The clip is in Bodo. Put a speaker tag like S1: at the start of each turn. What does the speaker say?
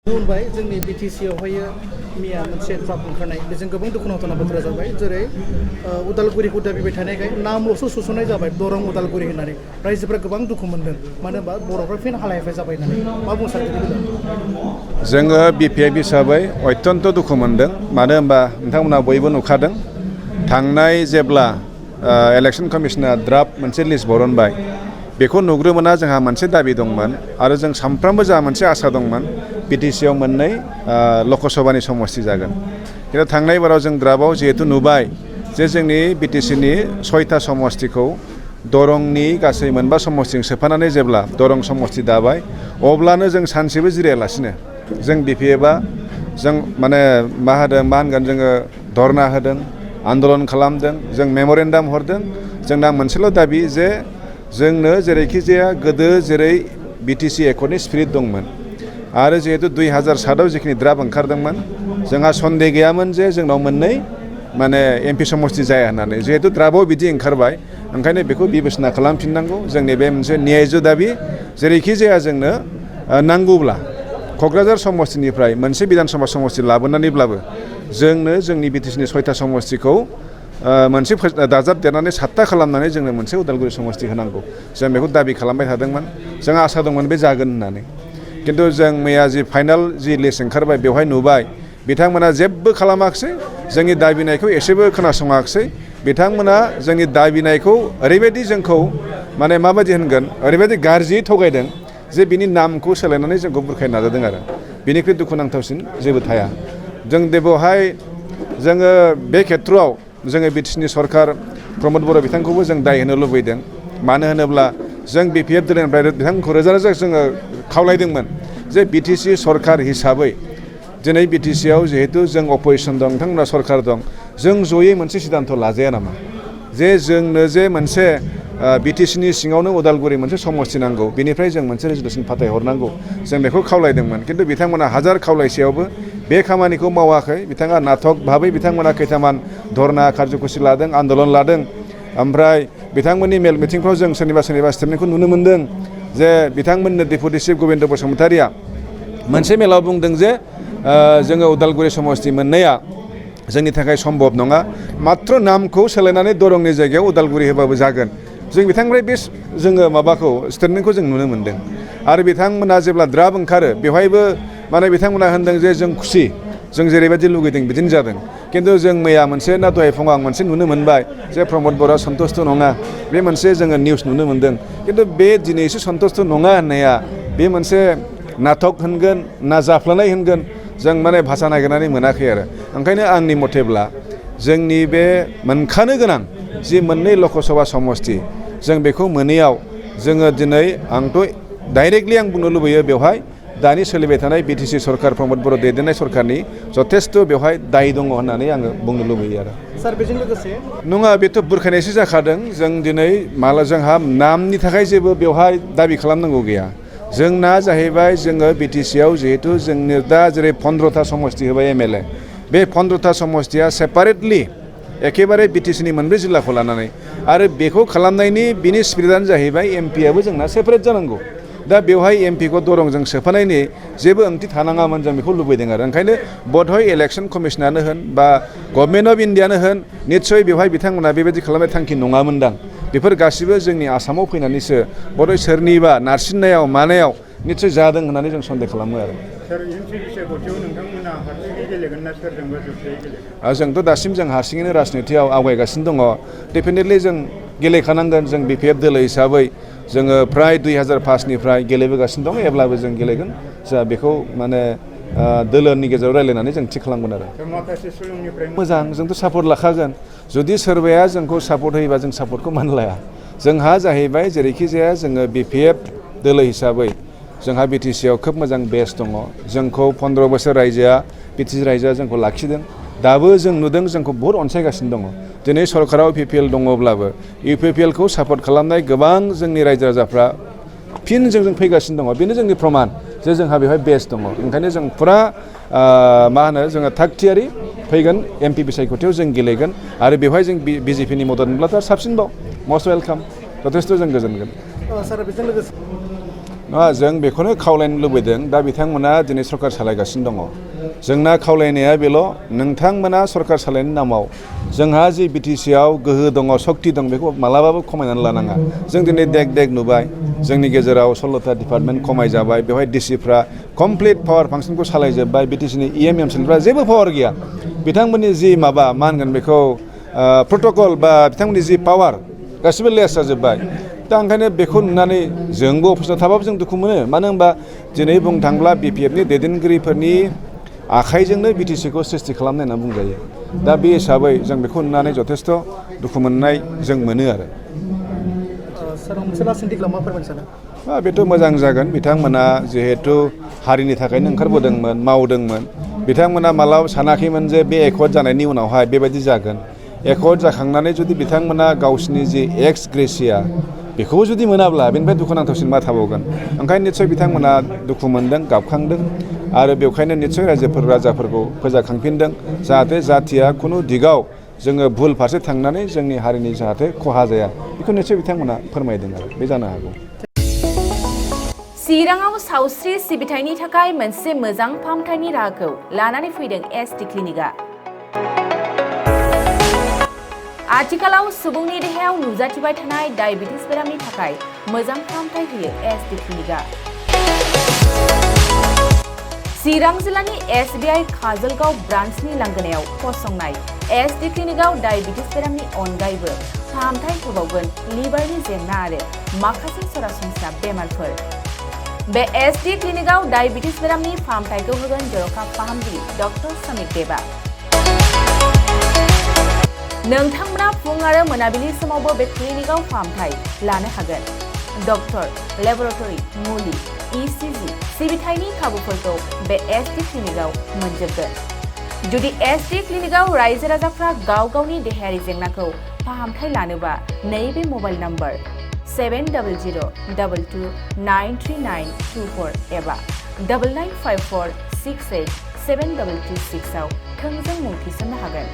S1: बुंबाय जोंनि बिटिसियावहाय मिया मोनसे द्राफ्ट ओंखारनाय बेजों गोबां दुखुनांथाव बाथ्रा जाबाय जेरै उदालगुरिखौ दाबिबाय थानायखाय नामल'सो सोसननाय जाबाय दरं उदालगुरि होननानै रायजोफ्रा गोबां दुखु मोनदों मानो होनबा बर'फ्रा फिन हालाय हाफाय जाबाय होननानै मा बुंनो सानो
S2: जोङो बिपिएफ हिसाबै अत्यन्त दुखु मोनदों मानो होनबा नोंथांमोना बयबो नुखादों थांनाय जेब्ला इलेक्सन कमिशना द्राफ्ट मोनसे लिस्ट बरनबाय बेखौ नुग्रोमोना जोंहा मोनसे दाबि दंमोन आरो जों सानफ्रोमबो जोंहा मोनसे आसा दंमोन बिटिसिआव मोननै लकसभानि समस्ति जागोन खिन्थु थांनाय बाराव जों द्राफ्टआव जिहेतु नुबाय जे जोंनि बिटिसिनि 6टा समस्तिखौ दरंनि गासै मोनबा समस्तिजों सोफानानै जेब्ला दरं समस्ति दाबाय अब्लानो जों सानसेबो जिरायालासिनो जों बिपिएफआ जों माने मा होनगोन जोङो धरना होदों आन्दलन खालामदों जों मेम'रेन्डाम हरदों जोंना मोनसेल' दाबि जे जोंनो जेरैखि जाया गोदो जेरै बिटिसि एकर्डनि स्पिरिट दंमोन आरो जिहेतु 2007आव जिखिनि द्राफ्ट ओंखारदोंमोन जोंहा सन्देह गैयामोन जे जोंनाव मोननै माने एमपि समस्ति जाया होननानै जिहेतु द्राफ्टआव बिदि ओंखारबाय ओंखायनो बेखौ बिबेसना खालामफिननांगौ जोंनि बे मोनसे न्यायज दाबि जेरैखि जाया जोंनो नांगौब्ला क'क्राझार समस्तिनिफ्राय मोनसे बिधानसभा समस्ति लाबोनानैब्लाबो जोंनो जोंनि बिटिसिनि 6टा समस्तिखौ मोनसे दाजाबदेरनानै 7टा खालामनानै जोंनो मोनसे उदालगुरि समस्ति होनांगौ जों बेखौ दाबि खालामबाय थादोंमोन जों आसा दंमोन बे जागोन होननानै किन्तु जों मैया जि फाइनाल जि लिस्ट ओंखारबाय बेवहाय नुबाय बिथांमोना जेबो खालामाखिसै जोंनि दाबिनायखौ एसेबो खोनासङाखिसै बिथांमोना जोंनि दाबिनायखौ ओरैबायदि जोंखौ माने माबायदि होनगोन ओरैबायदि गाज्रियै थगायदों जे बिनि नामखौ सोलायनानै जोंखौ बुरखायनो नाजादों आरो बिनिख्रुइ दुखुनांथावसिन जेबो थाया जों बेवहाय जोङो बे खेत्रआव जोङो बिटिसिनि सरकार प्रमद बर' बिथांखौबो जों दाय होनो लुबैदों मानो होनोब्ला जों बिपिएफ दोलोनिफ्राय बिथांमोनखौ रोजा रोजा जोङो खावलायदोंमोन जे बिटिसि सरकार हिसाबै दिनै बिटिसिआव जिहेतु जों अपोजिसन दं नोंथांमोना सरकार दं जों जयै मोनसे सिद्धान्त लाजाया नामा जे जोंनो जे मोनसे बिटिसिनि सिङावनो उदालगुरि मोनसे समस्ति नांगौ बेनिफ्राय जों मोनसे रेजुलेसन फाथायहरनांगौ जों बेखौ खावलायदोंमोन किन्तु बिथांमोना हाजार खावलायसेयावबो बे खामानिखौ मावाखै बिथाङा नाटक भाबै बिथांमोना खैथामान धरना कार्यकुसि लादों आन्दलन लादों ओमफ्राय बिथांमोननि मेल मिटिंफ्राव जों सोरनिबा स्टेटमेन्टखौ नुनो मोन्दों जे बिथांमोननो डेपुटि चिफ गबिन्द बसुमतारिया मोनसे मेलाव बुंदों जे जोङो उदालगुरि समस्ति मोननाया जोंनि थाखाय सम्भब नङा मात्र नामखौ सोलायनानै दरंनि जायगायाव उदालगुरि होबाबो जागोन जों बिथांनिफ्राय बे जोङो माबाखौ स्टेटमेन्टखौ जों नुनो मोन्दों आरो बिथांमोना जेब्ला द्राफ्ट ओंखारो बेवहायबो माने बिथांमोना होनदों जे जों खुसि जों जेरैबायदि लुगैदों बिदिनो जादों किन्तु जों मैया मोनसे ना दहाय फुङाव आं मोनसे नुनो मोनबाय जे प्रमद बर'आ सन्तुष्ट नङा बे मोनसे जोङो निउस नुनो मोन्दों किन्तु बे दिनैसो सन्तुष्ट नङा होननाया बे मोनसे नाटक होनगोन ना जाफ्लानाय होनगोन जों माने भाषा नागिरनानै मोनाखै आरो ओंखायनो आंनि मथेब्ला जोंनि बे मोनखानो गोनां जि मोननै लकसभा समस्ति जों बेखौ मोनैयाव जोङो दिनै आंथ' डाइरेक्टलि आं बुंनो लुबैयो बेवहाय दानि सोलिबाय थानाय बिटिसि सरकार प्रमद बर' दैदेननाय सरकारनि जथेस्थ' बेवहाय दाय दङ होननानै आङो बुंनो लुबैयो आरो
S1: सार बेजों लोगोसे
S2: नङा बेथ' बुरखायनायसो जाखादों जों दिनै जोंहा नामनि थाखाय जेबो बेवहाय दाबि खालामनांगौ गैया जोंना जाहैबाय जोङो बिटिसिआव जिहेतु जोंनो दा जेरै 15टा समस्ति होबाय एमएलए बे 15टा समस्तिया सेपारेटलि एखेबारे बिटिसिनि मोनब्रै जिल्लाखौ लानानै आरो बेखौ खालामनायनि बिनि स्पिरिटआनो जाहैबाय एमपिआबो जोंना सेपारेट जानांगौ दा बेवहाय एमपिखौ दरंजों सोफानायनि जेबो ओंथि थानाङामोन जों बेखौ लुबैदों आरो ओंखायनो बधय इलेक्सन कमिसनानो होन बा गभर्नमेन्ट अफ इन्डियानो होन निस्सय बेवहाय बिथांमोना बेबायदि खालामनाय थांखि नङामोनदां बेफोर गासिबो जोंनि आसामाव फैनानैसो बधय सोरनिबा नारसिननायाव मानायाव निस्सय जादों होननानै जों सन्देह खालामो आरो जोंथ' दासिम जों हारसिङैनो राजनितियाव आवगायगासिनो दङ डेफिनेटलि जों गेलेखानांगोन जों बिपिएफ दोलो हिसाबै जोङो फ्राय 2005निफ्राय गेलेबोगासिनो दं एब्लाबो जों गेलेगोन जा बेखौ माने दोलोनि गेजेराव रायलायनानै जों थि खालामगोन आरो मोजां जोंथ' सापर्ट लाखागोन जुदि सोरबाया जोंखौ सापर्ट होयोबा जों सापर्टखौ मानो लाया जोंहा जाहैबाय जेरैखि जाया जोङो बिपिएफ दोलो हिसाबै जोंहा बिटिसिआव खोब मोजां बेस दङ जोंखौ 15 बोसोर बिटिसि रायजोआ जोंखौ लाखिदों दाबो जों नुदों जोंखौ बहुत अनसायगासिनो दङ दिनै सरकाराव इउपिपिएल दङब्लाबो इउपिपिएलखौ सापर्ट खालामनाय गोबां जोंनि रायजो राजाफ्रा फिन जोंजों फैगासिनो दङ बेनो जोंनि प्रमान जे जोंहा बेवहाय बेस दङ ओंखायनो जों फुरा जोङो थागथियारि फैगोन एमपि बिसायख'थियाव जों गेलेगोन आरो बेवहाय जों बिजेपिनि मदद मोनब्लाथ' साबसिनबाव मस्ट वेलकाम जथेस्थ' जों गोजोनगोन
S1: सार बेजों लोगोसे
S2: जों बेखौनो खावलायनो लुबैदों दा बिथांमोना दिनै सरकार सालायगासिनो दङ जोंना खावलायनाया बेल' नोंथांमोना सरकार सालायनायनि नामाव जोंहा जि BTC आव गोहो दङ सक्ति दं बेखौ मालाबाबो खमायनानै लानाङा जों दिनै देग देग नुबाय जोंनि गेजेराव 16टा डिपार्टमेन्ट खमायजाबाय बेवहाय DCफ्रा कमप्लिट पावार फांसनखौ सालायजोब्बाय BTCनि MCLफ्रा जेबो पावार गैया बिथांमोननि जि माबा मा होनगोन बेखौ प्रट'कल बा बिथांमोननि जि पावार गासिबो लेस जाजोब्बाय दा ओंखायनो बेखौ नुनानै जोंबो अफिसाव थाबाबो जों दुखु मोनो मानो होनबा दिनै बुंनो थांब्ला BPFनि दैदेनगिरिफोरनि आखाइजोंनो BTCखौ सृष्टि खालामनाय होनना बुंजायो दा बे हिसाबै जों बेखौ नुनानै जथेस्थ' दुखु मोननाय जों मोनो आरो
S1: सार मोनसे लास्ट सोंथिखौ मा फोरमायनो सानो
S2: बेथ' मोजां जागोन बिथांमोना जिहेथु हारिनि थाखायनो ओंखारबोदोंमोन मावदोंमोन बिथांमोना मालाबा सानाखैमोन जे बे यख'थ जानायनि उनावहाय बेबायदि जागोन यख'थ जाखांनानै जुदि बिथांमोना गावसिनि जि एक्स ग्रेसिया बेखौबो जुदि मोनाब्ला बेनिफ्राय दुखुनांथावसिन मा थाबावगोन ओंखायनो निस्सय बिथांमोना दुखु मोनदों गाबखांदों आरो बेवखायनो निस्सय राजाफोरखौ फोजाखांफिनदों जाहाथे जाथिया खुनु दिगाव जोङो भुल फारसे थांनानै जोंनि हारिनि जाहाथे खहा जाया बेखौ निस्सय बिथांमोना फोरमायदों आरो बे जानो हागौ
S3: चिराङाव सावस्रि सिबिथायनि थाखाय मोनसे मोजां फाहामथायनि राहाखौ लानानै फैदों SD क्लिनिकआ आथिखालाव सुबुंनि देहायाव नुजाथिबाय थानाय डायबिटिस बेरामनि थाखाय मोजां फाहामथाय होयो SD क्लिनिकआ चिरां जिल्लानि SBI काजलगाव ब्रान्चनि लांगोनायाव फसंनाय SD क्लिनिकआव डायबिटिस बेरामनि अनगायैबो फाहामथाय होबावगोन लिभारनि जेंना आरो माखासे सरासनस्रा बेमारफोर बे SD क्लिनिकआव डायबिटिस बेरामनि फाहामथायखौ होगोन जर'खा फाहामगिरि डक्टर समित देबा नोंथांमोना फुं आरो मोनाबिलि समावबो बे क्लिनिकआव फाहामथाय लानो हागोन डक्टर लेबरेटरि मुलि ECG सिबिथायनि खाबुफोरखौ बे SD क्लिनिकआव मोनजोबगोन जुदि SD क्लिनिकआव रायजो राजाफ्रा गाव गावनि देहायारि जेंनाखौ फाहामथाय लानोबा नैबे मबाइल नम्बर 7002293924 एबा 9954687226 आव थोंजों मुं थिसननो हागोन